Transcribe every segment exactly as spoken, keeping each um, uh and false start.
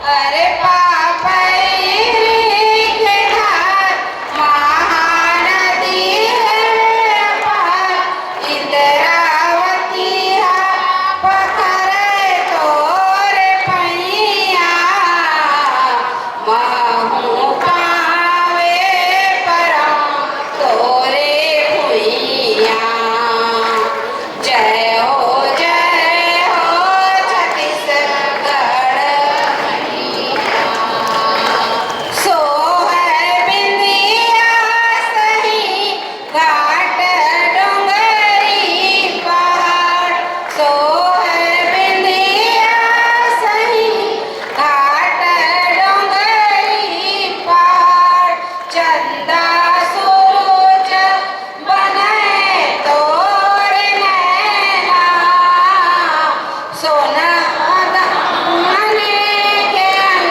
अरे पापई रीख धार, महानदी हे अपार, इंद्रावती हा पखरे तोरे पैया, महूँ पावे परम तोरे भुइया। जय हो, जय हो छत्तीसगढ़ मैया। सोहर बिंदिया सही घाट डोंगरी पहाड़, सोहर बिंदिया सही घाट डोंगरी पहाड़, चंदा सूरज बने तोर नैना, सोना दाने के अंग,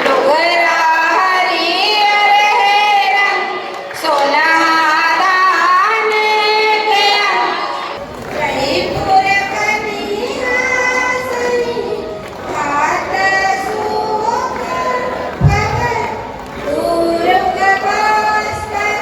डोकरा हरियर हे रंग, सोना दाने के अंग। रहीपुर कनिहा सही, भात सूखा पवन, दुर्ग बस्तर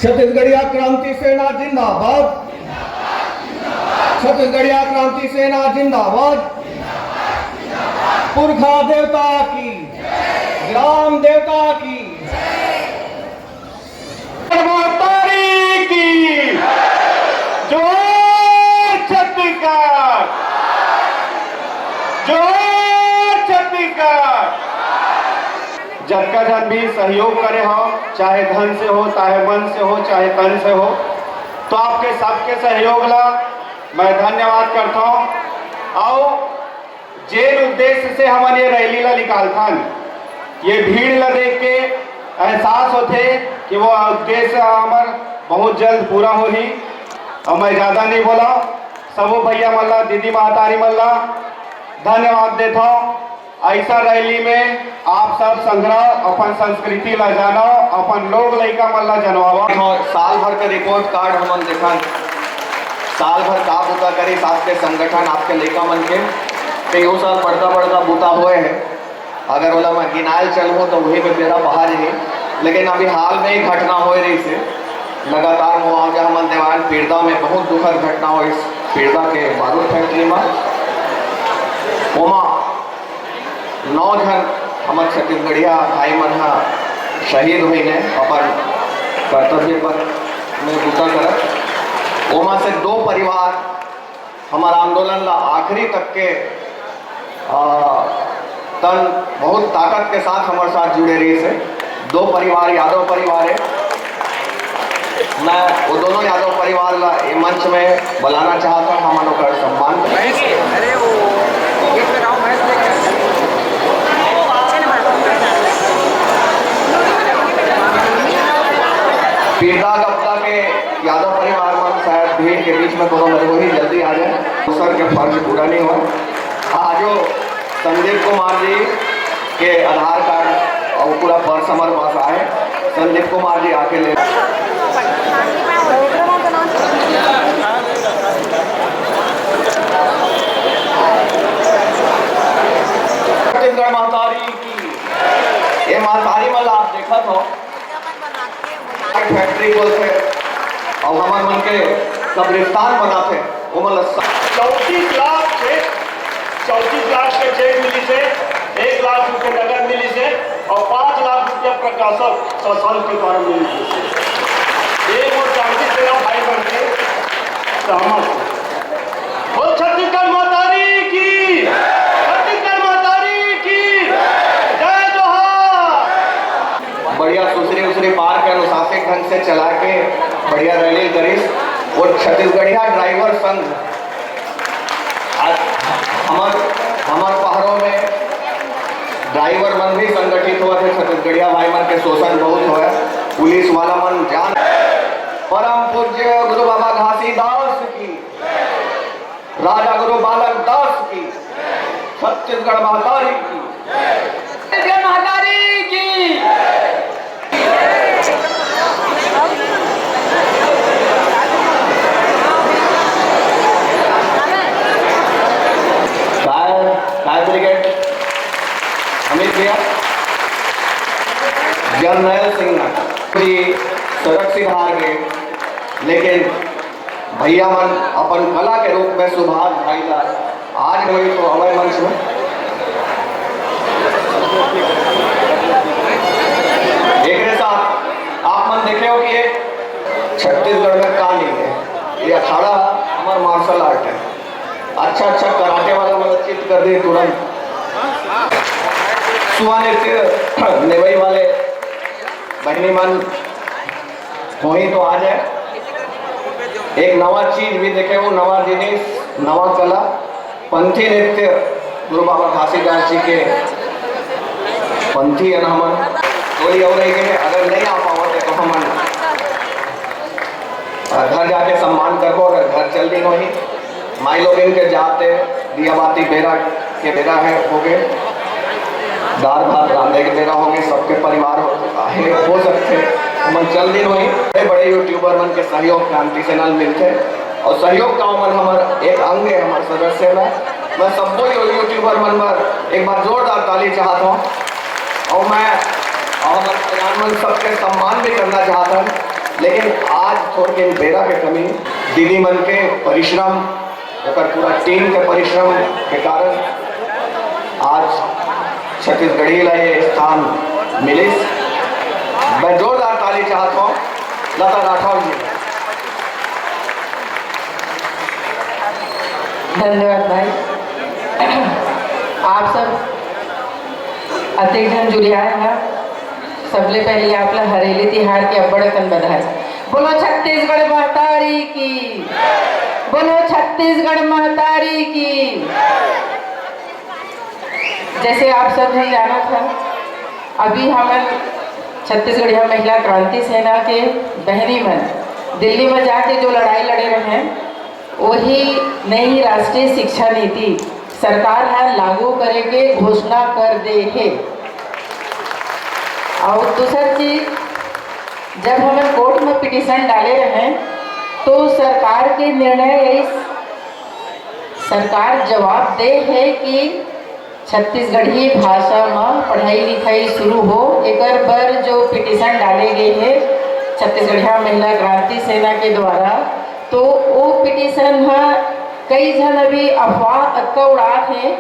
छत्तीसगढ़िया क्रांति सेना जिंदाबाद। छत्तीसगढ़िया क्रांति सेना जिंदाबाद। पुरखा देवता की, ग्राम देवता की, मातारी की। जोहार छत्तीसगढ़, जोहार छत्तीसगढ़। जतका झन भी सहयोग करे हो, चाहे धन से हो, चाहे मन से हो, चाहे तन से हो, तो आपके सबके सहयोग ला मैं धन्यवाद करता हूँ। अउ जेन उद्देश्य से हमन ये रैली ला निकालथन, ये भीड़ ला देख के एहसास होथे कि वो उद्देश्य हमर बहुत जल्द पूरा होही। अउ मैं ज्यादा नहीं बोला, सबो भैया मन ला, दीदी महतारी मन ला धन्यवाद देथव। ऐसा रैली में आप सब संघरा अपन संस्कृति ला जानव, अपन लोग लइका मन ला जनवावा। साल भर के रिपोर्ट कार्ड हमन देखन, साल भर का बुता करिस आपके संगठन, आपके लइका मन के, ते ओ साल बड़का बड़का बुता होए हे। अगर ओला मैं गिनाए चलहूँ तो वही में बेरा बाहर ही, लेकिन अभी हाल में ही घटना होए रहिस हे, लगातार मुआवजा हमन देवान पीड़दा में बहुत दुखद घटना होइस, पीड़दा के बारूद फैक्ट्री में ओमा नौ झन हमर छत्तीसगढ़िया भाई मन ह शहीद होइन हे अपन कर्तव्य पथ में बूता करत। ओमा से दो परिवार हमर आंदोलन ला आखिरी तक के, आ, तन बहुत ताकत के साथ हमर साथ जुड़े रहिस हे। दो परिवार यादव परिवार हे। मैं वो दोनों यादव परिवार ला ये मंच में बुलाना चाहता हूँ, हमन ओकर सम्मान करें। पीड़दा गप्ता के यादव परिवार मन शायद भीड़ के बीच में कोनो मेरे को ही जल्दी आ जाए, सर के फर्ज पूरा नहीं हुआ। आजो संदीप कुमार जी के आधार कार्ड पूरा पर्स हमारे पास आए, संदीप कुमार जी आके ले। छत्तीसगढ़ महतारी की। ये महतारी मन ला आप देखत हो, फैक्ट्री बोलथे, अउ हमर मन के कब्रिस्तान बनाथे, ओमन ला सा- चौंतीस लाख चेक, चौंतीस लाख के चेक मिलिस हे, एक लाख रुपये नगद मिलिस हे अउ पाँच लाख रुपया प्रकाशक शशांक के कारण मिलिस हे। ये मोर क्रांति सेना भाई बन के सहमत हे। बोल छत्तीसगढ़ महतारी की, छत्तीसगढ़ महतारी की, जय जोहार। बढ़िया सुसरी उसरी पार के अनुशासित ढंग से चला के बढ़िया रैली करिस। वो छत्तीसगढ़िया ड्राइवर संघ, आज हमर, हमर पहरों में ड्राइवर मन भी संगठित होवत हे। छत्तीसगढ़िया भाई मन के शोषण बहुत होय, पुलिस वाला मन जान। परम पूज्य गुरु बाबा घासीदास की, राजा गुरु बालक दास की, छत्तीसगढ़ महतारी की, छत्तीसगढ़ महतारी की। काय, काय ब्रिगेड? अमित भैया, जरनैल सिंह जी सड़क सिधार गए, लेकिन भैया मन अपन कला के रूप में सुभाष भाई ला आज वही तो हमारे मंच में। एकरे साथ आप मन देखे हो कि ये छत्तीसगढ़ में का नहीं है, ये अखाड़ा हमार मार्शल आर्ट है। अच्छा अच्छा कराटे वाला मन चित कर दे तुरंत। सुआ नृत्य नेवई वाले बहनी मन वहीं तो आ जाए, एक नवा चीज भी देखे हो, नवा जिनिस, नवा कला, पंथी नृत्य, गुरु बाबा घासीदास जी के पंथी है ना हमन। कोई और रह गए, अगर नहीं आ पावत है तो हमन घर जाके सम्मान करबो, अगर घर चल दी वहीं। माई लोगन के जाते दिया बाती बेरा के बेरा है, हो गए, दार भात रांधे के बेरा हो गए, सबके परिवार हो, आहे, हो सकते, हमन चल दिन वही। बड़े बड़े यूट्यूबर मन के सहयोग क्रांति सेना ल मिलथे और सहयोग का मन हमर एक अंग है, हमर सदस्य है। मैं सबको यू-, यूट्यूबर मन बर एक बार जोरदार ताली चाहत हूँ और मैं और हमर कल्याण मन सबके सम्मान भी करना चाहत हूँ। लेकिन आज थोड़के बेरा के कमी, दीदी मन के परिश्रम, ओकर पूरा टीम के परिश्रम के कारण आज छत्तीसगढ़ी ला ये स्थान मिलिस। मैं जोरदार ताली चाहत हूँ लता राठौर जी। धन्यवाद भाई। आप सब अतेक झन जुरियाए हव, सबले पहले आप ला हरेली तिहार के अब्बड़ अकन बधाई। बोलो छत्तीसगढ़ महतारी की, बोलो छत्तीसगढ़ महतारी की। जैसे आप सब झन जानत हव, अभी हमन छत्तीसगढ़िया महिला क्रांति सेना के बहनी मन दिल्ली में जाके जो लड़ाई लड़े रहे, वही नई राष्ट्रीय शिक्षा नीति सरकार ह लागू करे के घोषणा कर दे हे। और दूसर चीज, जब हमन कोर्ट में पिटीशन डाले रहे, तो सरकार के निर्णय यही, सरकार जवाब दे हे कि छत्तीसगढ़ी भाषा म पढ़ाई लिखाई शुरू हो, एकर बर जो पिटीशन डाले गे हे छत्तीसगढ़िया महिला क्रांति सेना के द्वारा, तो वो पिटीशन ह कई झन अभी अफवाह अतका उड़ात हे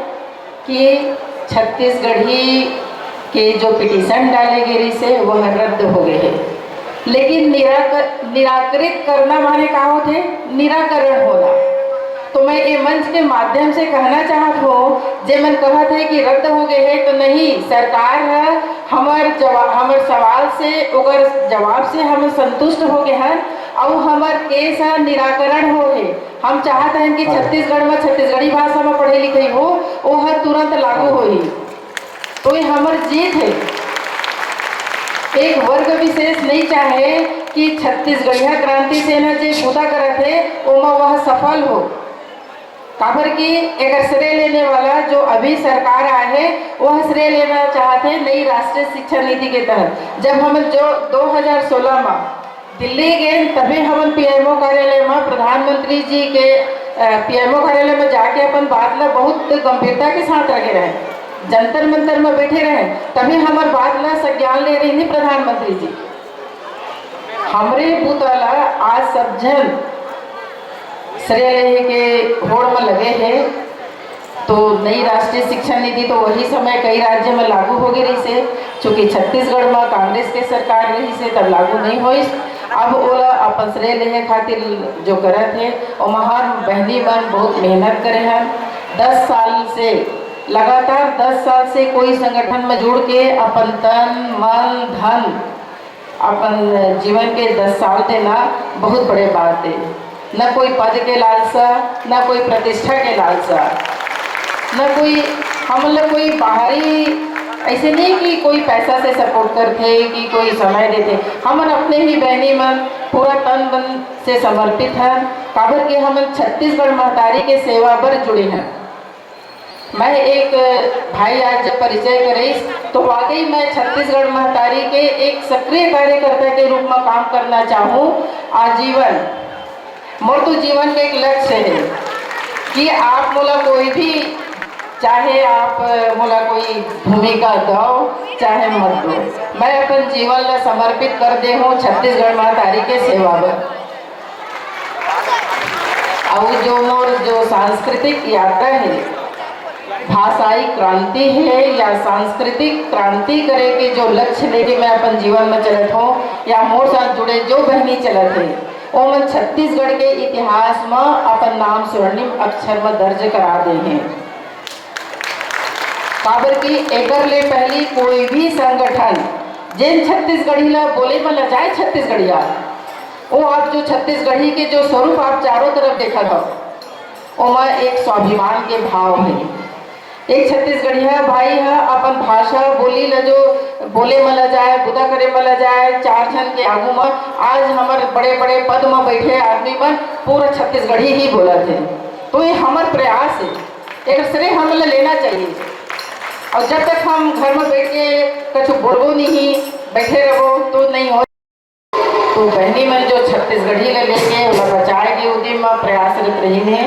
कि छत्तीसगढ़ी के जो पिटीशन डाले गे रिहिसे, वह रद्द हो गए हे। लेकिन निराक-, निराकृत करना माने का होथे? निराकरण होना। तो मैं ये मंच के माध्यम से कहना चाहत हूँ, जे मन कहत हे कि रद्द हो गए हे, तो नहीं, सरकार ह हमर जवा-, हमर सवाल से, ओकर जवाब से हम संतुष्ट हो गए हन, अउ हमर केस ह निराकरण हो हे। हम चाहत हन कि हाँ। छत्तीसगढ़ में छत्तीसगढ़ी भाषा में पढ़ाई लिखाई हो, ओह तुरंत लागू हाँ। होही। तो ये हमर जीत हे। एक वर्ग विशेष नहीं चाहे कि छत्तीसगढ़िया क्रांति सेना जे बूता करत हे, ओमा वह सफल हो। काबर कि एकर श्रेय लेने वाला जो अभी सरकार आए हे, वह श्रेय लेना चाहत हे नई राष्ट्रीय शिक्षा नीति के तहत। जब हम जो दो हज़ार सोलह में दिल्ली गेन, तभी हमन पीएमओ कार्यालय में प्रधानमंत्री जी के, अ, पीएमओ कार्यालय में जाके अपन बात ला बहुत गंभीरता के साथ रखे रहे, जंतर मंतर में बैठे रहे, तभी हमर बात ला संज्ञान ले रहे नहीं प्रधानमंत्री जी। हमरे बुता ला आज सब झन श्रेय लेहे के होड़ में लगे हे। तो नई राष्ट्रीय शिक्षा नीति तो वही समय कई राज्य में लागू हो गई रहिस हे, चूंकि छत्तीसगढ़ में कांग्रेस के सरकार रहिस हे, तब लागू नहीं होइस। अब ओला अपन श्रेय लेहे खातिर जो करत हे, ओमा हर बहनी मन बहुत मेहनत करे हन। दस साल से, लगातार दस साल से कोई संगठन में जुड़ के अपन तन, मन, धन, अपन जीवन के दस साल देना बहुत बड़े बात हे। न कोई पद के लालसा, न कोई प्रतिष्ठा के लालसा, न कोई, हमन ला कोई बाहरी, ऐसे नहीं कि कोई पैसा से सपोर्ट करथे कि कोई समय देथे। हमन अपने ही बहनी मन पूरा तन मन से समर्पित हन, काबर कि हमन छत्तीसगढ़ महतारी के सेवा बर जुड़े हन। मैं एक भाई आज जब परिचय करिस, तो वाकई मैं छत्तीसगढ़ महतारी के एक सक्रिय कार्यकर्ता के रूप में काम करना चाहूँ आजीवन। मोर तो जीवन के एक लक्ष्य हे कि आप मोला कोई भी, चाहे आप मोला कोई भूमिका दो, चाहे मत दो, मैं अपन जीवन ला समर्पित कर दे हूँ छत्तीसगढ़ महतारी के सेवा बर। अउ जो मोर जो सांस्कृतिक यात्रा हे, भाषाई क्रांति हे या सांस्कृतिक क्रांति करे के जो लक्ष्य लेके मैं अपन जीवन में चलत हूँ या मोर साथ जुड़े जो बहनी चलत हे, ओमन छत्तीसगढ़ के इतिहास में अपन नाम स्वर्णिम अक्षर में दर्ज करा दे हे। काबर कि एकर ले पहली कोई भी संगठन जेन छत्तीसगढ़ी ला बोले में लजाए छत्तीसगढ़िया, वो आप जो छत्तीसगढ़ी के जो स्वरूप आप चारों तरफ देखत हो, ओमा एक स्वाभिमान के भाव हे। एक छत्तीसगढ़िया भाई ह अपन भाषा बोली ल जो बोले म लजाए, बुता करे म लजाए, चार झन के आगू म आज हमर बड़े-बड़े पद म बैठे आदमी मन पूरा छत्तीसगढ़ी ही बोलत हे। तो ये हमर प्रयास हे, एकर श्रेय हमन ल लेना चाहिए। अउ जब तक हम घर म बैठ के कछु बोलबो नहीं, बैठे रहबो, तो नहीं हो। तो बहनी मन जो छत्तीसगढ़ी ले लेके ओला बचाए के उदिम म प्रयासरत रहिन हे,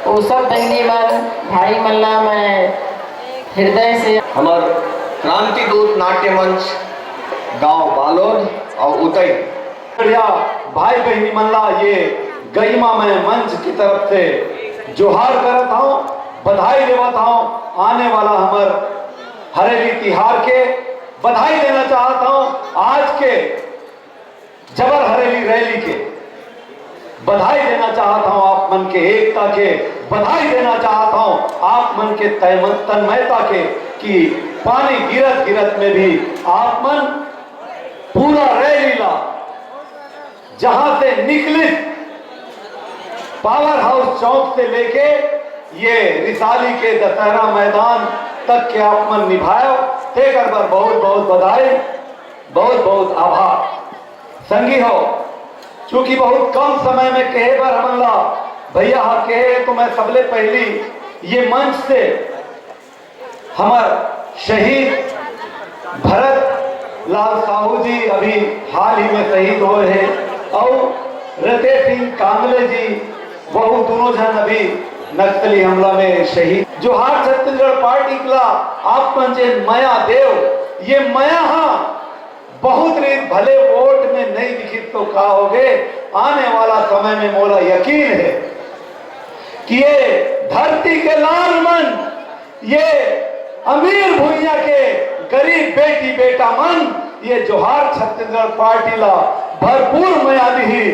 वो सब बहनी मन, भाई मन ला मैं हृदय से हमर क्रांति दूत नाट्य मंच गांव बालोद और उतई बढ़िया भाई बहनी मन ला ये गरिमामय मंच की तरफ से जोहार करत हूँ, बधाई देवत हूँ। आने वाला हमर हरेली तिहार के बधाई देना चाहत हूँ। आज के जबर हरेली रैली के बधाई देना चाहत हूँ, आप मन के एकता के बधाई देना चाहत हूँ, आप मन के तय-, तन्मयता के, कि पानी गिरत गिरत में भी आप मन पूरा रैली ला जहाँ से निकलिस पावर हाउस चौक से लेके ये रिसाली के दशहरा मैदान तक के आप मन निभायो, तेकर बर बहुत बहुत बधाई, बहुत बहुत आभार। संगी हो, चूंकि बहुत कम समय में कहे बर हमन ला भैया हा कहे, तो मैं सबले पहली ये मंच से हमर शहीद भरत लाल साहू जी अभी हाल ही में शहीद होए हे, और रतेश सिंह कांगले जी, वहू दोनों झन अभी नक्सली हमला में शहीद। जोहार छत्तीसगढ़ पार्टी ला आप मन जे मया देव, ये मया हा बहुत रीत भले वोट में नहीं दिखित तो का होगे, आने वाला समय में मोला यकीन हे कि ये धरती के लाल मन, ये अमीर भुइयां के गरीब बेटी बेटा मन ये जोहार छत्तीसगढ़ पार्टी ला भरपूर मया दिही,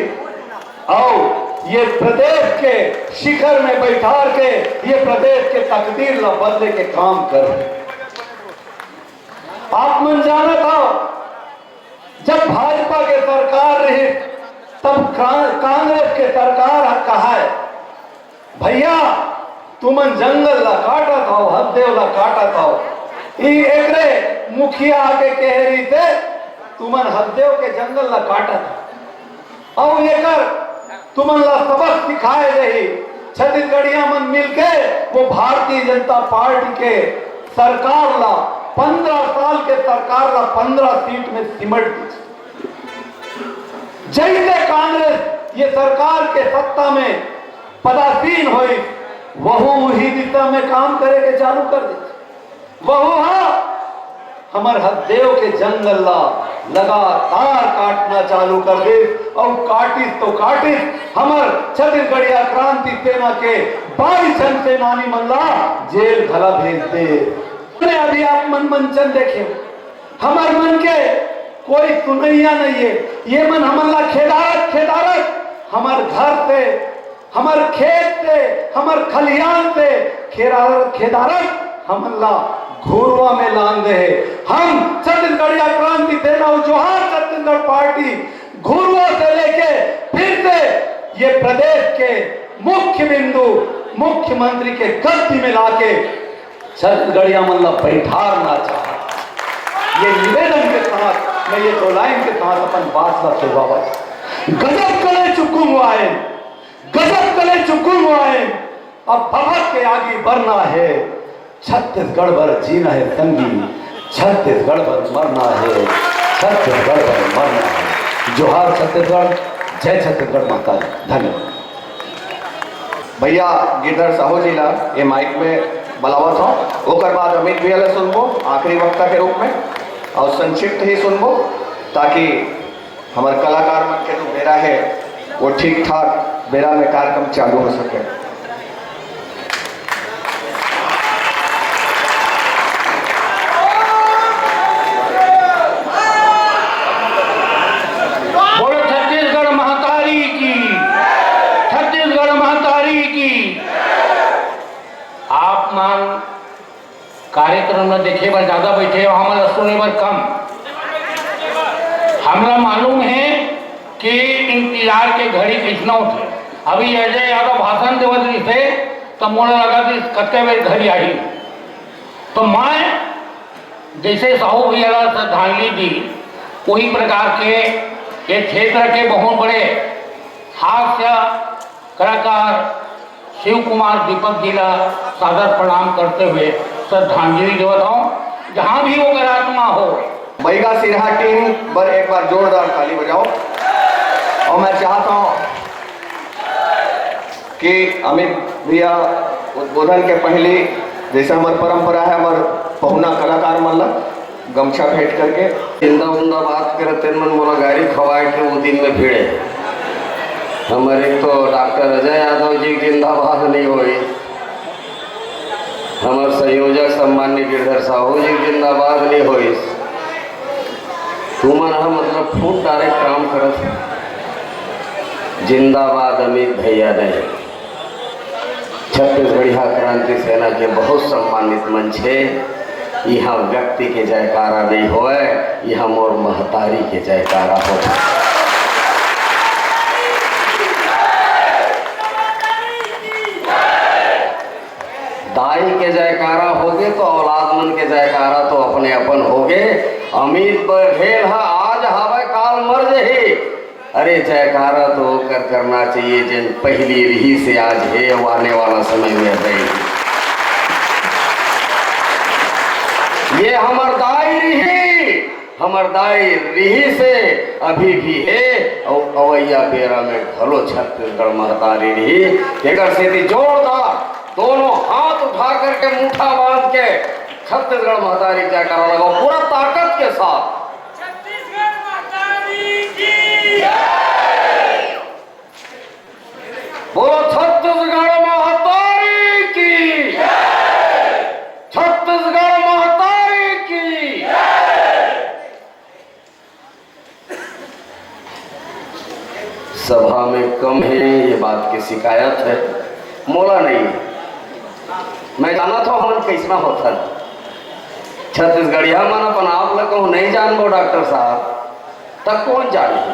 और ये प्रदेश के शिखर में बैठार के ये प्रदेश के तकदीर ला बदले के काम करे। आप मन जानत हव, जब भाजपा के सरकार रही, तब का-, कांग्रेस के सरकार ह कहाय, "भैया, तुमन जंगल ला काटत हव, हसदेव ला काटत हव।" ई एकरे मुखिया आके कहे रहिसे, "तुमन हसदेव के जंगल ला काटत हव।" अउ एकर तुमन ला सबक सिखाए जाही। छत्तीसगढ़िया मन मिलके वो भारतीय जनता पार्टी के सरकार ला, पन्द्रह साल के सरकार ला पन्द्रह सीट में सिमट दीस। जैसे कांग्रेस ये सरकार के सत्ता में पदासीन होइस, वहू उही दिशा में काम करे के चालू कर दीस। वहू ह हमर हसदेव के जंगल ला लगातार काटना चालू कर दीस, अउ काटिस तो काटिस, हमर छत्तीसगढ़िया क्रांति सेना के बाईस झन सेनानी मन ला जेल घला भेज दे। अभी आप मन मंचन देखे, हमर मन के कोई सुनैया नहीं है। ये मन हमन ला खेदारत खेदारत हमर घर से, हमर खेत से, हमर खलिहान से खेदारत खेदारत हमन ला घुरवा में लान दे हे। हम छत्तीसगढ़िया क्रांति सेना अउ जोहार छत्तीसगढ़ पार्टी घुरवा से लेके फिर से ये प्रदेश के मुख्य बिंदु मुख्यमंत्री के गद्दी में लाके छत्तीसगढ़िया मन ला बैठारना चाहत। ये निवेदन के साथ मैं ये दो लाइन के साथ अपन बात ला शुरुआत। गजब कले चुकुम आए, गजब कले चुकुम आए, अब भभक के आगे बढ़ना है। छत्तीसगढ़ बर जीना है संगी, छत्तीसगढ़ बर मरना है, छत्तीसगढ़ बर मरना है। जोहार छत्तीसगढ़, जय छत्तीसगढ़ माता दी। धन्यवाद। भैया गिरधर साहू जी ला ये माइक में बुलावत हौं, ओकर बाद अमित भैया ला सुनबो आखिरी वक्ता के रूप में, अउ संक्षिप्त ही सुनबो, ताकि हमर कलाकार मन के जो बेरा है, वो ठीक ठाक बेरा में कार्यक्रम चालू हो सके। बोलो छत्तीसगढ़ महतारी की, छत्तीसगढ़ महतारी की। आप मन कार्यक्रम ला देखे बर ज्यादा बैठे हो, हमन ला सुने बर कम। हमला मालूम है कि इंतजार के घड़ी कइसना होथे। अभी अजय यादव भाषण देवत रहिसे, त मोला लगत रहिस कतके बेर घड़ी आही। तो मैं जैसे साहू भैया ला श्रद्धांजलि दी, वही प्रकार के ये क्षेत्र के बहुत बड़े हास्य कलाकार शिव कुमार दीपक जी ला सादर प्रणाम करते हुए श्रद्धांजलि देवत हौं, जहां भी ओकर आत्मा हो। बैगा सिरहा टीम बर एक बार जोरदार ताली बजाओ। और मैं चाहता हूं कि अमित भैया उद्बोधन के पहली, जैसे हमर परंपरा है, हमर पहुना कलाकार मन ला गमछा भेंट करके। जिंदा उंदा बात करे तेन मन मोला गारी खवाए के वो दिन में भिड़े। हमर एक तो डॉक्टर अजय यादव जी जिंदाबाद नहीं होई, हमर संयोजक सम्मान्य गिरधर साहू जी जिंदाबाद नहीं होई। तुमन ह मतलब खूब डायरेक्ट काम करत हो। जिंदाबाद अमित भैया नहीं। छत्तीसगढ़िया क्रांति सेना के बहुत सम्मानित मंच है। यहाँ व्यक्ति के जयकारा नहीं होए, यहाँ मोर महतारी के जयकारा होता। दाई के जयकारा होगे तो औलाद मन के जयकारा तो अपने अपन होगे। अमित बघेल ह आज हवय, काल मर जही। अरे, जयकारा तो ओकर करना चाहिए, जेन पहिली रिहिसे आज हे अउ आने वाला समय में रही। ये हमर दाई रिही, हमर दाई रिहिसे, अभी भी हे, अउ अवइया बेरा में घलो छत्तीसगढ़ महतारी रिही। एकर सेती जोरदार दोनों हाथ उठा करके, मुठा बांध के छत्तीसगढ़ महतारी जयकारा लगाओ पूरा ताकत के साथ। छत्तीसगढ़ महतारी की जय। बोलो छत्तीसगढ़ महतारी की जय। छत्तीसगढ़ महतारी की जय। सभा में कम है, ये बात की शिकायत है, मोला नहीं। मैं जानत हौं हमन कइसना होथन। छत्तीसगढ़िया मन अपन आप ल कहूं नहीं जानबो डॉक्टर साहब, त कौन जानही?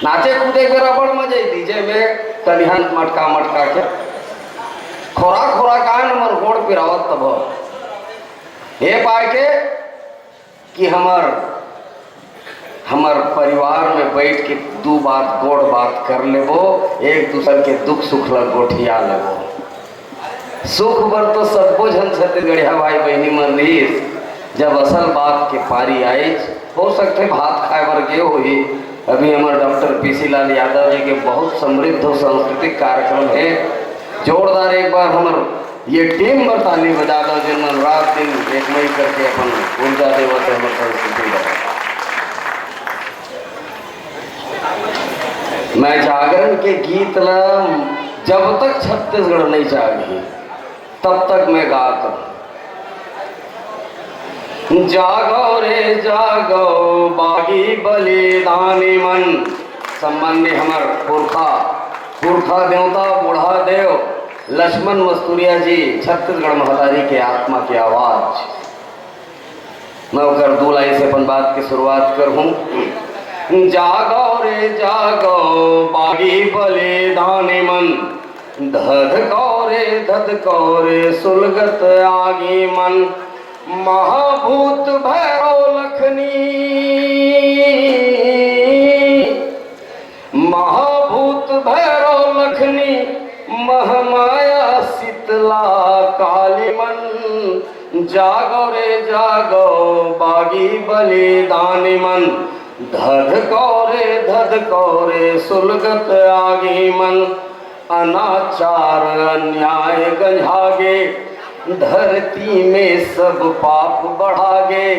नाचे कूदे के रबड़ मजे, डीजे में तनिहन मटका मटका के खोरा खोरा कान मोर गोड़ पिरावत तब हे पाए के कि हमर हमर परिवार में बैठ के दू बात, गोड़ बात कर लेबो, एक दूसर के दुख सुख ल गोठिया लेबो। सुख बर तो सब्बो झन छत्तीसगढ़िया भाई बहिनी मन रहिस, जब असल बात के पारी आइस, हो सकथे भात खाए बर गे होही। अभी हमर डॉक्टर पीसी लाल यादव जी के बहुत समृद्ध सांस्कृतिक कार्यक्रम हे। जोरदार एक बार हमर ये टीम बर ताली बजा दो, जेन मन रात दिन एक मई करके अपन ऊर्जा देवत हे हमर संस्कृति बर। मैं जागरण के गीत ला जब तक छत्तीसगढ़ नहीं जागही, तब तक मैं गात रहूं। जागो रे जागो, बागी बलिदानी मन। सम्मान्य हमर पुरखा, पुरखा देवता, बूढ़ा देव लक्ष्मण मस्तुरिया जी, छत्तीसगढ़ महतारी के आत्मा के आवाज। मैं ओकर दू लाइन से अपन बात के शुरुआत करहूं। जागो रे जागो, बागी बलिदानी मन, धधको रे धधको रे, सुलगत आगी मन। महाभूत भैरव लखनी, महाभूत भैरव लखनी, महामाया शीतला काली मन। जागो रे जागो, बागी बलिदानी मन, धधको रे धधको रे, सुलगत आगी मन। अनाचार अन्याय गंजागे, धरती में सब पाप बढ़ागे।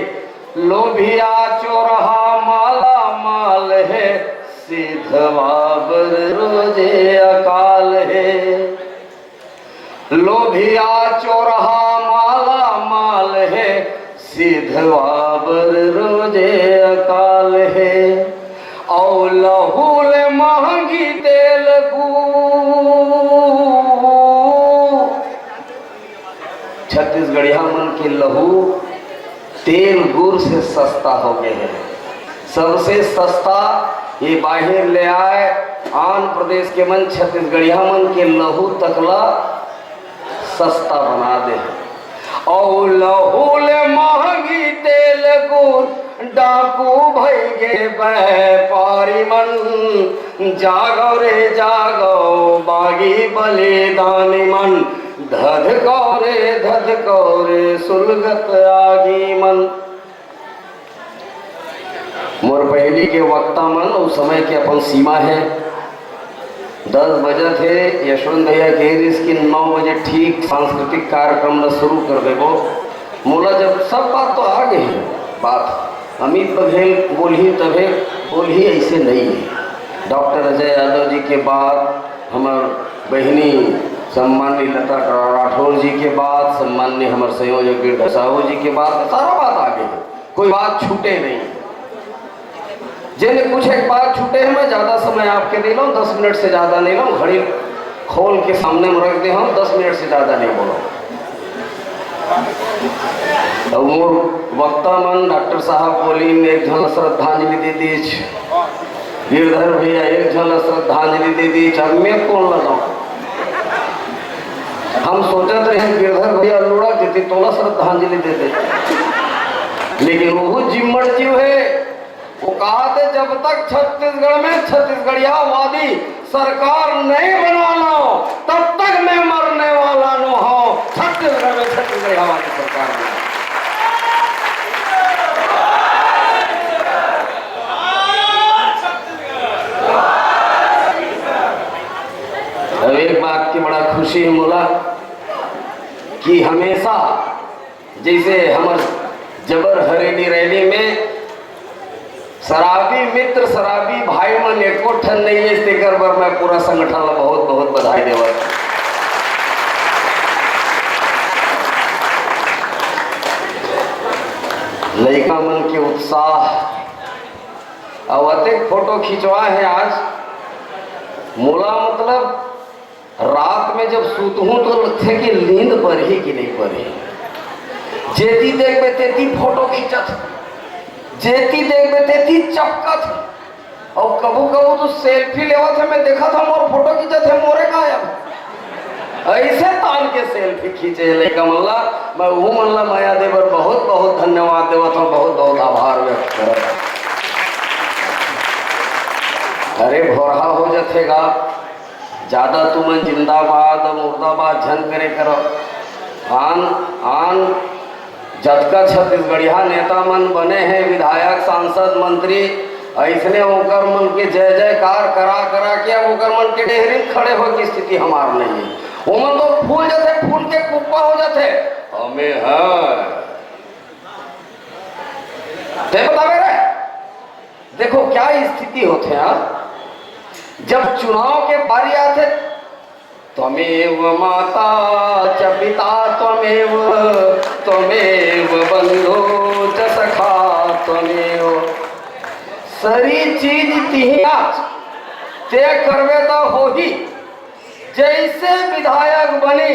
लोभिया चोरहा माला माल हे, सिधवा बर रोजे अकाल हे। लोभिया चोरहा माला माल हे, सिधवा बर रोजे अकाल हे। अउ लहू ले महंगी तेल गू। छत्तीसगढ़िया मन के लहू तेल गुर से सस्ता हो गए हे। सबसे सस्ता ये बाहिर ले आए आन प्रदेश के मन, छत्तीसगढ़िया मन के लहू तकला सस्ता बना दे हे। अउ लहू ले महंगी तेल गुर, डाकू भई गे व्यापारी मन। जागो रे जागो, बागी बलिदानी मन, धधको रे धधको रे, सुलगत आगी मन। मोर पहिली के वक्ता मन, उस समय के अपन सीमा हे, दस बजत हे। यशवंत भैया कहे रहिस कि नौ बजे ठीक सांस्कृतिक कार्यक्रम ल शुरू कर देबो। मोला जब सब बात तो आ गई हे, बात अमित बघेल बोलही तभे बोलही, ऐसे नहीं है। डॉक्टर अजय यादव जी के बात, हमर बहिनी सम्मान्य लता राठौर जी के बात, सम्मान्य हमर संयोजक गिरधर साहू जी के बात, सारा बात आ गई है, कोई बात छूटे नहीं। जेने कुछ एक बात छूटे है, मैं ज्यादा समय आपके नहीं लूं, दस मिनट से ज्यादा नहीं लूं, घड़ी खोल के सामने में रख दे हम, दस मिनट से ज्यादा नहीं बोलो। अब मोर वक्ता मन डॉक्टर साहब बोलिन, एक झन श्रद्धांजलि दे दीच, गिरधर भैया एक झन श्रद्धांजलि दे दीच, अब मैं कौन लगाऊं? हम सोचत रहे गिरधर भैया लुढ़क देती तोला श्रद्धांजलि दे दे, लेकिन वो जिम्मड़ जीव है। वो कहा थे, जब तक छत्तीसगढ़ में छत्तीसगढ़ियावादी सरकार नहीं बनवाना हो, तब तक मैं मरने वाला न हो। छत्तीसगढ़ में छत्तीसगढ़ियावादी सरकार बना। अब एक बात की बड़ा खुशी है मोला कि हमेशा जैसे हमर जबर हरेली रैली में शराबी मित्र, शराबी भाई मन एको ठन नहीं है, तेकर बर मैं पूरा संगठन ला बहुत बहुत बधाई देवत। लइका मन के उत्साह, अउ अतेक फोटो खिंचवा है आज। मोला मतलब रात में जब सूतहूं तो लगथे कि नींद परही कि नहीं परही। जेती देखबे तेती फोटो खींचत, जेती देखबे तेती चपकत। अउ कभू कभू तो सेल्फी लेवत हे, मैं देखत हूं मोर फोटो खींचत हे, मोरे गायब। ऐसे तान के सेल्फी खींचे हे लइका मन ला। मैं उहू मन ला मया दे बर बहुत बहुत धन्यवाद देवत हूं, बहुत बहुत आभार व्यक्त करत हूं। रथेगा। ज्यादा तुमन जिंदाबाद अउ मुर्दाबाद झन करे करो। आन, आन जतका छत्तीसगढ़िया नेता मन बने हैं, विधायक, सांसद, मंत्री, अइसने ओकर मन के जय जयकार करा करा के अब ओकर मन के डेहरी खड़े होए की स्थिति हमार नहीं है। ओमन तो फूल जथे, फूल के कुप्पा हो जथे। हमें है। ते बतावे रे। देखो क्या स्थिति होथे यार, जब चुनाव के बारी आथे, त्वमेव माता च पिता त्वमेव, त्वमेव बंधु च सखा त्वमेव। सरी चीज तिही आज, ते करबे त होही। जैसे विधायक बनी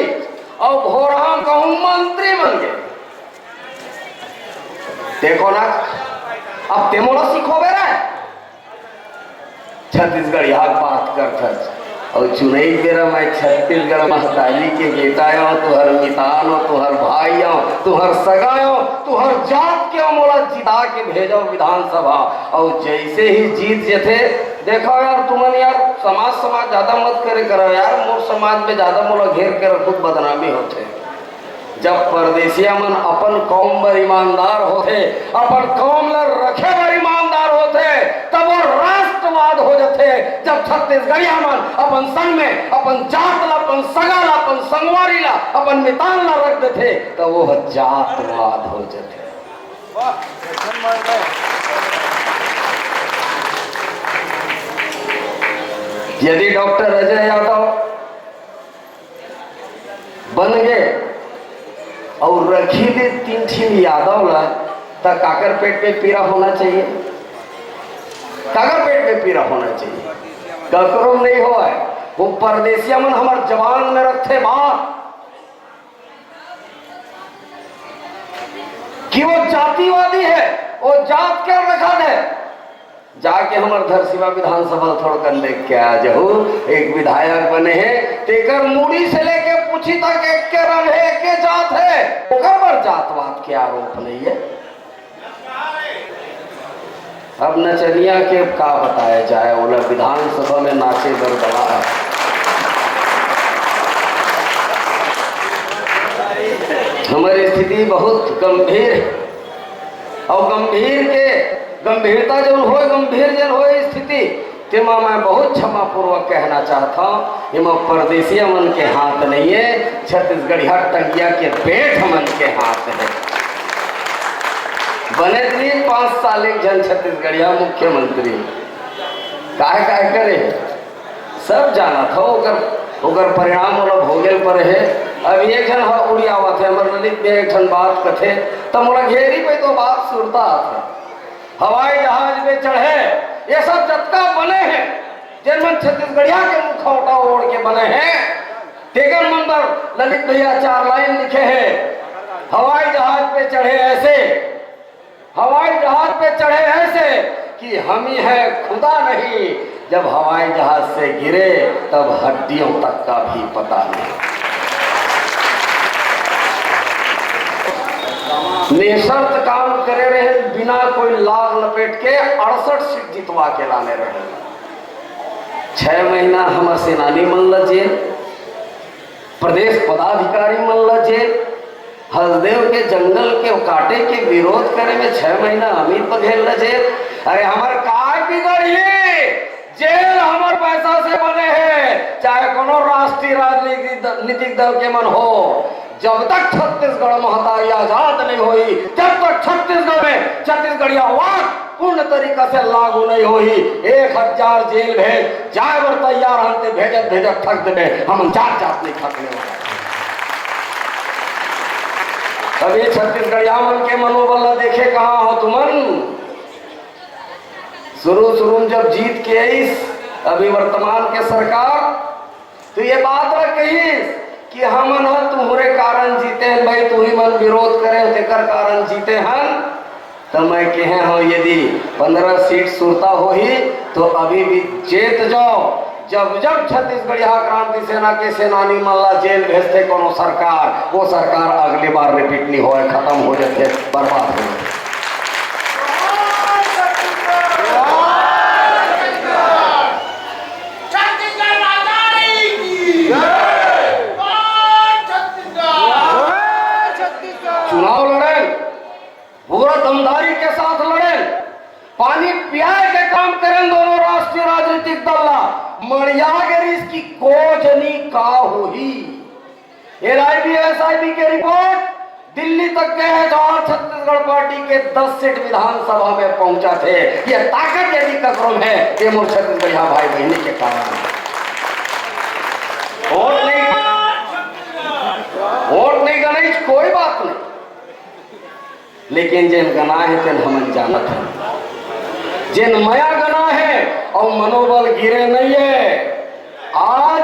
अउ भोरहा कहूं मंत्री बन गे, देखो ना, अब ते मोला सिखोबे रे। छत्तीसगढ़िया के बात करथस। अउ चुनई बेरा मैं छत्तीसगढ़ महतारी के बेटा आंव, तुहर मितान आंव, तुहर भाई आंव, तुहर सगा आंव, तुहर जात के आंव, मोला जिता के भेजव विधानसभा। अउ जैसे ही जीत जथे, देखो यार, तुमन यार समाज, समाज ज्यादा मत करे करो यार, मोर समाज में ज्यादा मोला घेर के रखो, बदनामी होथे। जब परदेसिया मन अपन कौम बर ईमानदार होथे, अपन कौम ल रखे बर ईमानदार होथे, तब वो राष्ट्रवाद हो जथे। जब छत्तीसगढ़िया मन अपन संग में अपन जात ला, अपन सगा ला, अपन संगवारी ला, अपन मितान ला रख देथे, तब वो जातवाद हो जथे। यदि डॉक्टर अजय यादव बन गे अउ रखी ले तीन ठिन यादव ला, त काकर पेट में पीरा होना चाहिए? काकर पेट में पीरा होना चाहिए? ककरो नहीं होय। वो परदेसिया मन हमर जवान में रखथे बात कि वो जातिवादी है, वो जात के रखा दे। जाके हमर धरसीवा विधानसभा ल थोड़कन देख के आ जहू। एक विधायक बने हे, तेकर मुड़ी से लेके पूछी तक एक के रंग हे, एक के जात हे। ओकर बर जातवाद के आरोप नहीं है। अब नचनिया के का बताया जाए, ओला विधानसभा में नाचे बर बला है। हमर स्थिति बहुत गंभीर हे। अउ गंभीर के गंभीरता जौन होय, गंभीर जौन होय स्थिति, तेमा मैं बहुत क्षमापूर्वक कहना चाहत हौं, एमा परदेसिया मन के हाथ नहीं है, छत्तीसगढ़िया टंगिया के बेंट मन के हाथ है। बने दिन पाँच साल एक झन छत्तीसगढ़िया मुख्यमंत्री, काहे काहे करे? सब जानत हव, ओकर, ओकर परिणाम ओला भोगे ल परे हे। अब एक झन ह उड़ियावत हे, हमर ललित में एक ठन बात कथे, त मोला घेरी पे तो बात सुरता आथे। हवाई जहाज पे चढ़े, ये सब जतका बने हे, जेन मन छत्तीसगढ़िया के मुखौटा ओढ़ के बने हे, तेकर मन बर ललित भैया चार लाइन लिखे हे, हवाई जहाज पे चढ़े ऐसे, हवाई जहाज पे चढ़े ऐसे कि हम ही हैं खुदा नहीं, जब हवाई जहाज से गिरे तब हड्डियों तक का भी पता नहीं। निशर्त काम करे रहे, बिना कोई लाग लपेट के अड़सठ सीट जितवा के लाने रहे। छह महीना हमर सेनानी मन ल जेल, प्रदेश पदाधिकारी मन ल जेल, हसदेव के जंगल के काटे के विरोध करे में छह महीना अमित बघेल ल जेल। अरे हमर काय बिगड़ही? जेल हमर पैसा से बने हे, चाहे कोनो राष्ट्रीय राजनीतिक द-, नीतिक दल के मन हो। जब तक छत्तीसगढ़ महतारी आजाद नहीं होई, जब तक छत्तीसगढ़ में छत्तीसगढ़ियावाद पूर्ण तरीका से लागू नहीं होही। एक हजार जेल भेज जाए बर तैयार हन, ते भेजत भेजत थक देबे, हम जात जात नहीं थकने वाला। अभी छत्तीसगढ़िया मन के मनोबल ला देखे कहाँ हो तुमन? शुरू शुरू में जब जीत के आइस, अभी वर्तमान के सरकार, तो ये बात ला कहिस कि हमन ह तुम्हरे कारण जीते हन भाई, तुही मन विरोध करे हो, तेकर कारण जीते हन। त मैं कहे हूँ, यदि पंद्रह सीट सुरता होही, तो अभी भी जीत जाओ। जब जब छत्तीसगढ़िया क्रांति सेना के सेनानी मन ला जेल भेजथे कोनो सरकार, वो सरकार अगली बार रिपीट नहीं होए, खत्म हो जाते, बर्बाद हो जाते। पानी पियाए के काम करेन दोनों राष्ट्रीय राजनीतिक दल ला। मड़िया गे रिहिस कि को जनी का होही। एनआईबी, एसआईबी के रिपोर्ट दिल्ली तक गए हे, तो आज छत्तीसगढ़ पार्टी के दस सीट विधानसभा में पहुंचत हे। ये ताकत यदि ककरो में हे, ये मोर छत्तीसगढ़िया भाई बहिनी के कारण हे। वोट नहीं, वोट नहीं गनाइस, कोई बात नहीं, लेकिन जेन गनाए हे तेन हमन जानत हन। जेन मया गनाए हे अउ मनोबल गिरे नहीं हे। आज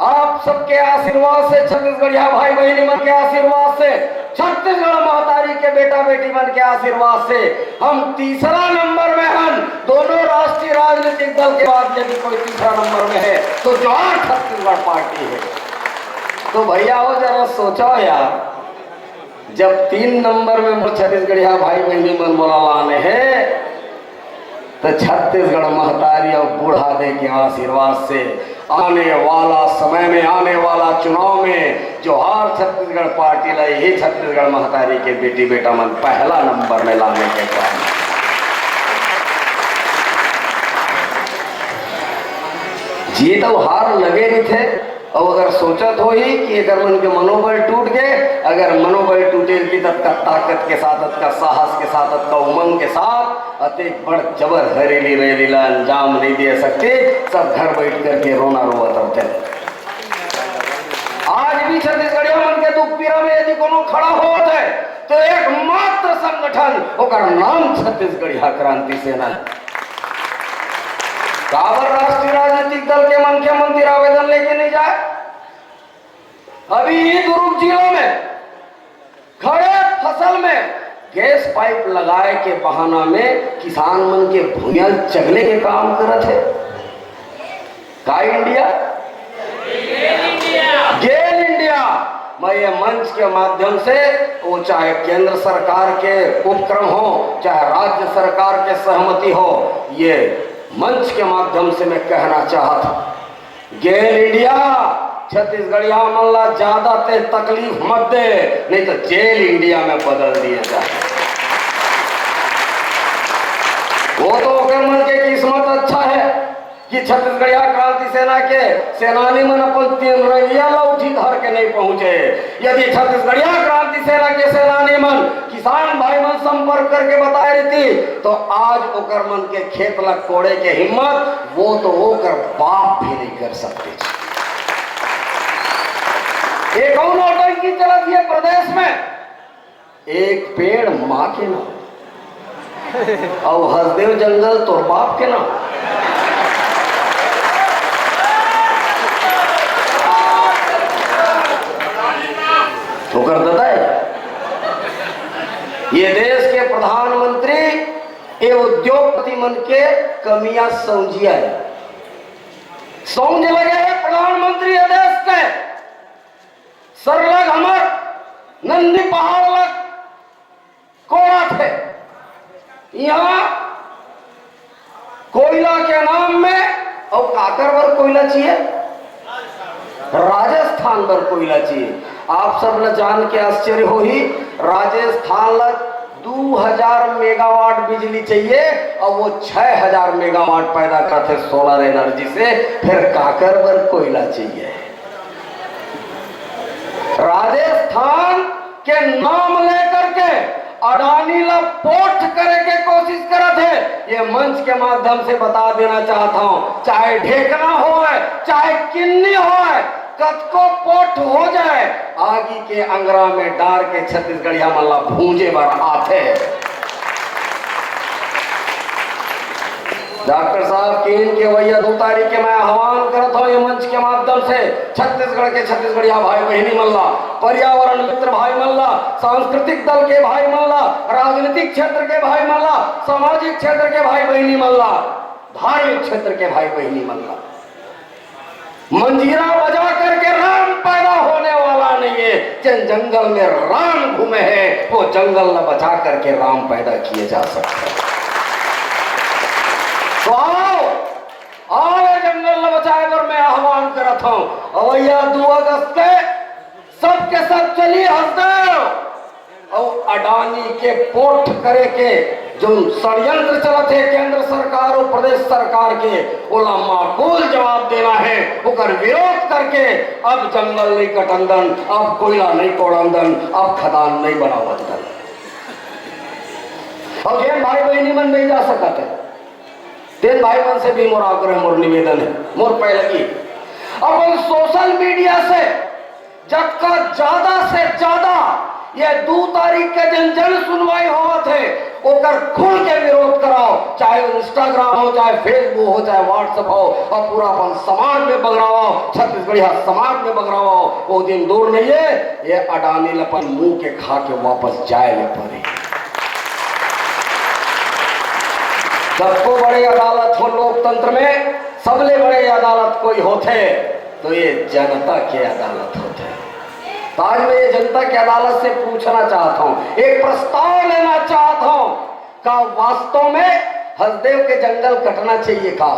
आप सबके आशीर्वाद से, छत्तीसगढ़िया भाई बहिनी मन के आशीर्वाद से, छत्तीसगढ़ महतारी के बेटा बेटी मन के आशीर्वाद से हम तीसरा नंबर में हन। दोनों राष्ट्रीय राजनीतिक दल के बाद यदि कोई तीसरा नंबर में हे तो जोहार छत्तीसगढ़ पार्टी हे। तो भैया हो, जरा सोचो यार, जब तीन नंबर में मोर छत्तीसगढ़िया भाई बहिनी मन मोला लाने हे, त छत्तीसगढ़ महतारी अउ बूढ़ा दे के आशीर्वाद से आने वाला समय में, आने वाला चुनाव में जोहार छत्तीसगढ़ पार्टी ला, यही छत्तीसगढ़ महतारी के बेटी बेटा मन पहला नंबर में लाने के काम। जीत अउ हार लगे रहिथे, अउ अगर सोचत होही कि एकर मन के मनोबल टूट गे, अगर मनोबल टूटे रही, ततका ताकत के साथ, अतका साहस के साथ, अतका उमंग के साथ अतेक बड़ जबर हरेली रैली ला अंजाम नहीं दे सकते। सब घर बैठ करके रोना रोवत रहते। आज भी छत्तीसगढ़िया मन के दुख पीड़ा में यदि कोनो खड़ा होत हे, तो एकमात्र संगठन, ओकर नाम छत्तीसगढ़िया क्रांति सेना हे। काबर राष्ट्रीय राजनीतिक दल के मनखे मन तीर आवेदन लेके नहीं जाए? अभी ही दुर्ग जिला में खड़े फसल में गैस पाइप लगाए के बहाना में किसान मन के भुइयां चगले के काम करत हे। का इंडिया? गेल इंडिया। मैं ये मंच के माध्यम से, वो चाहे केंद्र सरकार के उपक्रम हो, चाहे राज्य सरकार के सहमति हो, ये मंच के माध्यम से मैं कहना चाहत हूं, गेल इंडिया, छत्तीसगढ़िया मन ला ज्यादा ते तकलीफ मत दे, नहीं तो जेल इंडिया में बदल दिए जाए। वो तो ओकर मन के किस्मत अच्छा हे कि छत्तीसगढ़िया क्रांति सेना के सेनानी मन अपन तीन रंगिया लौठी धर के नहीं पहुंचे। यदि छत्तीसगढ़िया क्रांति सेना के सेनानी मन किसान भाई मन संपर्क करके बताए रहिती, तो आज ओकर मन के खेत ला कोड़े के हिम्मत वो तो ओकर बाप भी नहीं कर सकते। ये कौन नौटंकी चलत हे प्रदेश में? एक पेड़ माँ के नाम, अउ हसदेव जंगल तोर बाप के नाम। ओकर ददा हे। ये देश के प्रधानमंत्री, ये उद्योगपति मन के कमियां सौंजिया हे। सौंज लगे हे प्रधानमंत्री ये देश के। सरलग हमर नंदी पहाड़ लग कोड़ाथे। इहां कोयला के नाम में, अउ काकर बर कोयला चाहिए? राजस्थान बर कोयला चाहिए। आप सब ला जान के आश्चर्य होही, राजस्थान ला दू हजार मेगावाट बिजली चाहिए, अउ वो छह हजार मेगावाट पैदा करथे सोलर एनर्जी से, फिर काकर बर कोयला चाहिए? राजस्थान के नाम लेकर के अडानी ला पोठ करे के कोशिश करत हे। ये मंच के माध्यम से बता देना चाहत हूं, चाहे ढेकना होय, चाहे किन्नी होय, कतको पोठ हो जाए, आगी के अंगरा में डार के छत्तीसगढ़िया मन ला भूंजे बर आथे। डॉक्टर साहब, कीन के अवइया दू तारीख के मैं आह्वान करत हूं ये मंच के माध्यम से छत्तीसगढ़ के छत्तीसगढ़िया भाई बहिनी मन ला, पर्यावरण मित्र भाई मन ला, सांस्कृतिक दल के भाई मन ला, राजनीतिक क्षेत्र के भाई मन ला, सामाजिक क्षेत्र के भाई बहिनी मन ला, धार्मिक क्षेत्र के भाई बहिनी मन ला। मंजीरा बजा करके राम पैदा होने वाला नहीं है। जिन जंगल में राम घूमे हैं, वो जंगल न बचा करके राम पैदा किए जा सकते हैं। तो आओ, आओ, ये जंगल न बचाए बर मैं आह्वान करत हूं। अवइया दू अगस्त के सबके सब चली हसदेव अउ अडानी के पोठ करे के जो षड्यंत्र चलत हे केंद्र सरकार अउ प्रदेश सरकार के, ओला माकूल जवाब देना हे। ओकर विरोध करके अब जंगल नहीं कटन दन, अब कोयला नहीं कोड़न दन, अब खदान नहीं बनावन दन। अउ जेन भाई बहिनी मन नहीं जा सकत हे, तेन भाई मन से भी मोर आग्रह, मोर निवेदन हे, मोर पैलगी, अपन सोशल मीडिया से जतका ज्यादा से ज्यादा ये दू तारीख के जन, जन सुनवाई होवत हे, ओकर खुल के विरोध कराओ, चाहे Instagram हो, चाहे Facebook हो, चाहे WhatsApp हो, अउ पूरा अपन समाज में बगराओ, छत्तीसगढ़िया समाज में बगराओ। वो दिन दूर नहीं हे, ये अडानी ल अपन मुंह के खा के वापस जाए ले परे। सबको बड़े अदालत हो लोकतंत्र में, सबले बड़े अदालत कोई होथे तो ये जनता के अदालत होथे। तो आज मैं ये जनता के अदालत से पूछना चाहता हूं, एक प्रस्ताव लेना चाहता हूं, का वास्तव में हसदेव के जंगल कटना चाहिए का?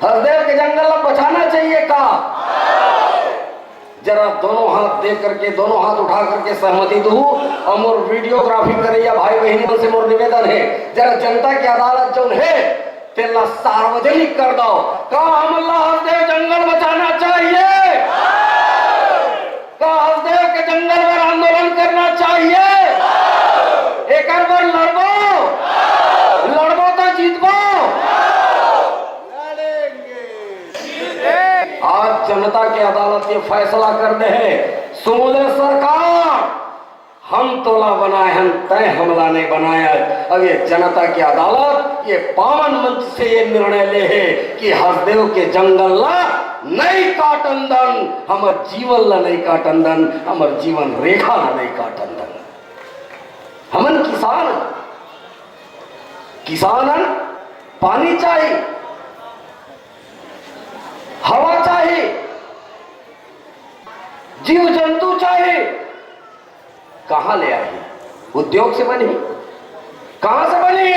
हसदेव के जंगल ला बचाना चाहिए का? जरा दोनों हाथ दे करके, दोनों हाथ उठा करके सहमति दू। अउ मोर वीडियोग्राफी करैया भाई बहिनी मन से मोर निवेदन हे, जरा जनता के अदालत जौन हे, तेला सार्वजनिक कर दो। का हमन ला हसदेव जंगल बचाना चाहिए? का हसदेव के जंगल बर आंदोलन करना चाहिए? एकर बर लड़बो, लड़बो तो जीतबो। आज जनता के अदालत ये फैसला कर दे हे, सुन ले सरकार, हम तोला बनाए हन, तय हमला नहीं बनाया। अब ये जनता की अदालत ये पावन मंच से ये निर्णय ले हे कि हसदेव के जंगल ला नहीं काटन दन, हमर जीवन ला नहीं काटन दन, हमर जीवन रेखा ला नहीं काटन दन। हमन किसान हन, किसान हन, पानी चाही, हवा चाही, जीव जंतु चाही, कहां ले आही? उद्योग से बनही? कहां से बनही?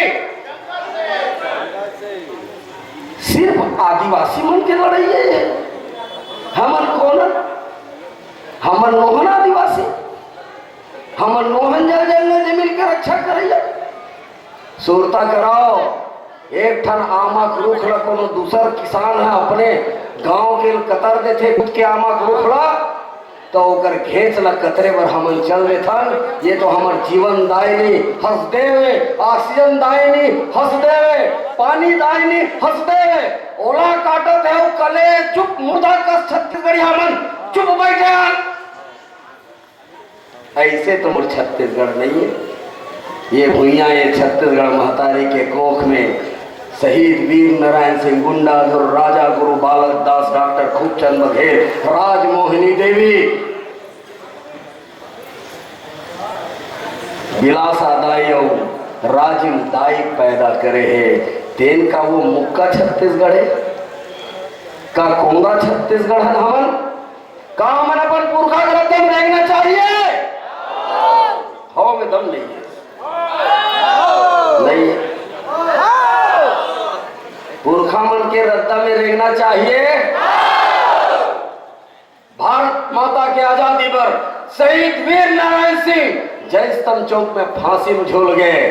सिर्फ आदिवासी मन के लड़ाई हे। हमन कोन? हमन नोहन आदिवासी, हमन नोहन जल जंगल जमीन के रक्षा करैया। सुरता कराओ, एक ठन आमा के रूख ला कोनो दूसर किसान ह अपने गांव के कतर देथे खुद के आमा के रूख ला, तो ओकर घेंच ला कतरे बर हमन चल देथन। ये तो हमर जीवन दायनी हसदेव हे, ऑक्सीजन दायनी हसदेव हे, पानी दायनी हसदेव हे। ओला काटत हे, कले चुप मुर्दा कस छत्तीसगढ़िया मन चुप बैठे हन। ऐसे तो मोर छत्तीसगढ़ नहीं हे। ये भुइयां, ये छत्तीसगढ़ महतारी के कोख में शहीद वीर नारायण सिंह गुंडाधुर, राजा गुरु बालक दास, डॉक्टर खूबचंद बघेल, राजमोहिनी देवी, बिलासा दाई अउ राजिम दाई पैदा करे हे, तेन का वो मुक्का छत्तीसगढ़ हे? का कोंदा छत्तीसगढ़ हन हमन? का हमन अपन पुरखा के रद्दा में रेंगना चाहिए? हवा में दम नहीं हे। नहीं हे। पुरखा मन के रद्दा में रेंगना चाहिए। भारत माता के आजादी बर शहीद वीर नारायण सिंह जय स्तंभ चौक में फांसी में झूल गए।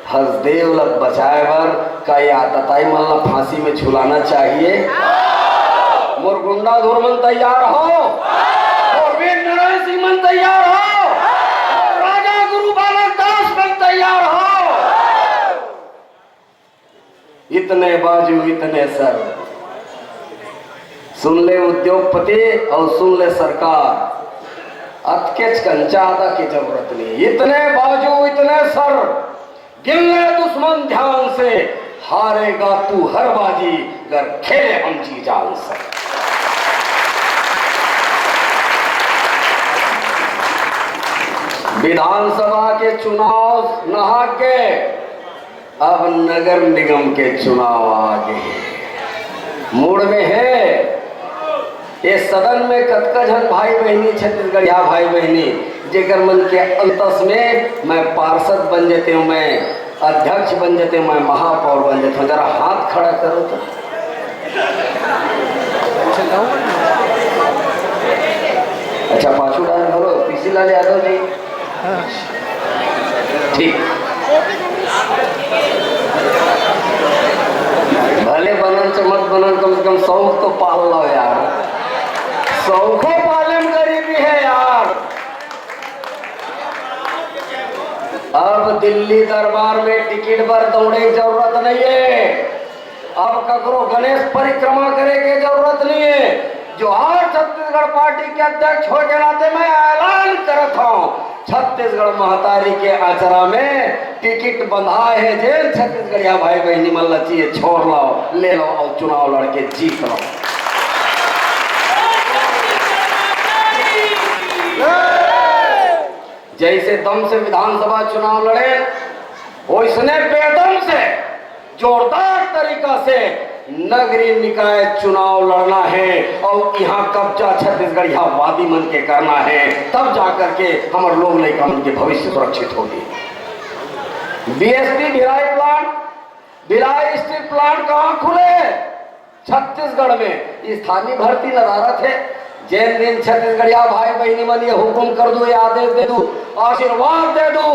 हसदेव ला बचाए बर का ये आताताई मन ला फांसी में झुलाना चाहिए? मोर गुंडाधुर मन तैयार हो, मोर वीर नारायण सिंह मन तैयार हो, मोर राजा गुरु बालक दास मन तैयार हो। इतने बाजू, इतने सर। सुन ले उद्योगपति अउ सुन ले सरकार, अतकेच कन जादा के जरूरत नहीं। इतने बाजू, इतने सर, गिन ले दुश्मन ध्यान से, हारेगा तू हर बाजी, गर खेले हम जी जान से। विधानसभा के चुनाव नहा के अब नगर निगम के चुनाव आ गे हे, मुड़ में हे। ये सदन में कतका झन भाई बहिनी, छत्तीसगढ़िया भाई बहिनी, जेकर मन के अंतस में मैं पार्षद बन जेतेंव, मैं अध्यक्ष बन जेतेंव, मैं महापौर बन जेतेंव, जरा हाथ खड़ा करो तो। अच्छा, पाछू डाल बोलो, पीसी लाल यादव जी। ठीक। भले बनन च मत बनन, कम से कम शौक तो पाल लो यार। शौको पाले म गरीबी हे यार। अब दिल्ली दरबार में टिकट बर दौड़े के जरूरत नहीं हे। अब ककरो गणेश परिक्रमा करे के जरूरत नहीं हे। जोहार छत्तीसगढ़ पार्टी के अध्यक्ष होय के नाते मैं ऐलान करत हौं, छत्तीसगढ़ महतारी के अचरा में टिकट बंधाय हे। जेन छत्तीसगढ़िया भाई बहिनी मन ल चाहिए, छोड़ लाव, ले लाव अउ चुनाव लड़के जीत लाव। जैसे दम से विधानसभा चुनाव लड़े, वैसने बेदम से जोरदार तरीका से नगरीय निकाय चुनाव लड़ना हे अउ इहाँ कब्जा छत्तीसगढ़िया वादी मन के करना हे, तब जाकर के हमर लोग लइका मन के भविष्य सुरक्षित होही। BSP Bhilai plant, Bhilai steel plant कहाँ खुले? छत्तीसगढ़ में स्थानीय भर्ती नदारत हे। जेन दिन छत्तीसगढ़िया भाई बहिनी मन ये हुकुम कर दू, ये आदेश दे दू, आशीर्वाद दे दू,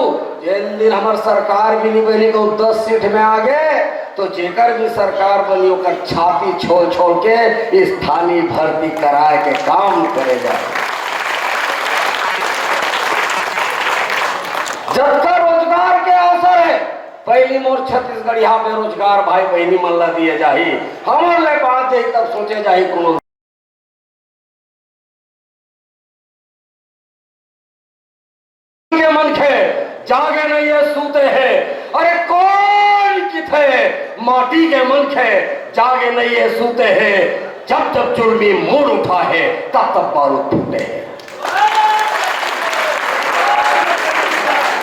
जेन दिन हमर सरकार भी नहीं बनी तो दस सीट में आगे, तो जेकर भी सरकार बनी ओकर छाती छोल छोल के स्थानीय भर्ती कराए के काम करे जाए। जतका रोजगार के अवसर हे, पहली मोर छत्तीसगढ़िया बेरोजगार भाई बहिनी मन ला दिए जाही। हमर ले बात जाही तब सोचे जाही कोनो के मनखे जागे नहीं हे, सूते हे। अरे कोन किथे माटी के मनखे जागे नहीं हे, सूते हे। जब जब जुल्मी मूड उठा हे, तब तब बारूद फूटे हे।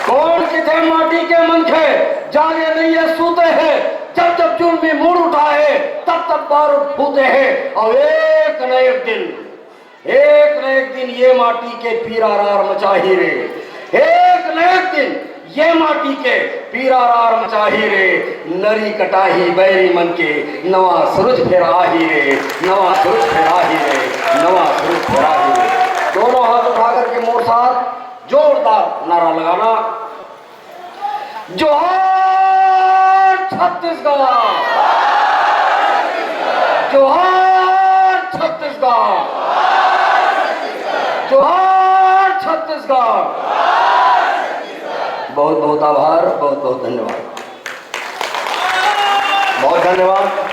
कोन किथे माटी के मनखे जागे नहीं हे, सूते हे। जब जब जुल्मी मूड उठा हे, तब तब बारूद फूटे हे। अउ एक न एक दिन, एक न एक दिन ये माटी के पीरा रार मचाही रे। एक न एक दिन ये माटी के पीरा रार मचाही रे। नरी कटाही बैरी मन के, नवा सुरुज फेर आही रे, नवा सुरुज फेर आही रे, नवा सुरुज फेर आही रे। दोनों हाथ उठा करके मोर साथ जोरदार नारा लगाना, जोहार छत्तीसगढ़, जोहार छत्तीसगढ़, जोहार छत्तीसगढ़। बहुत बहुत आभार, बहुत बहुत धन्यवाद। बहुत धन्यवाद।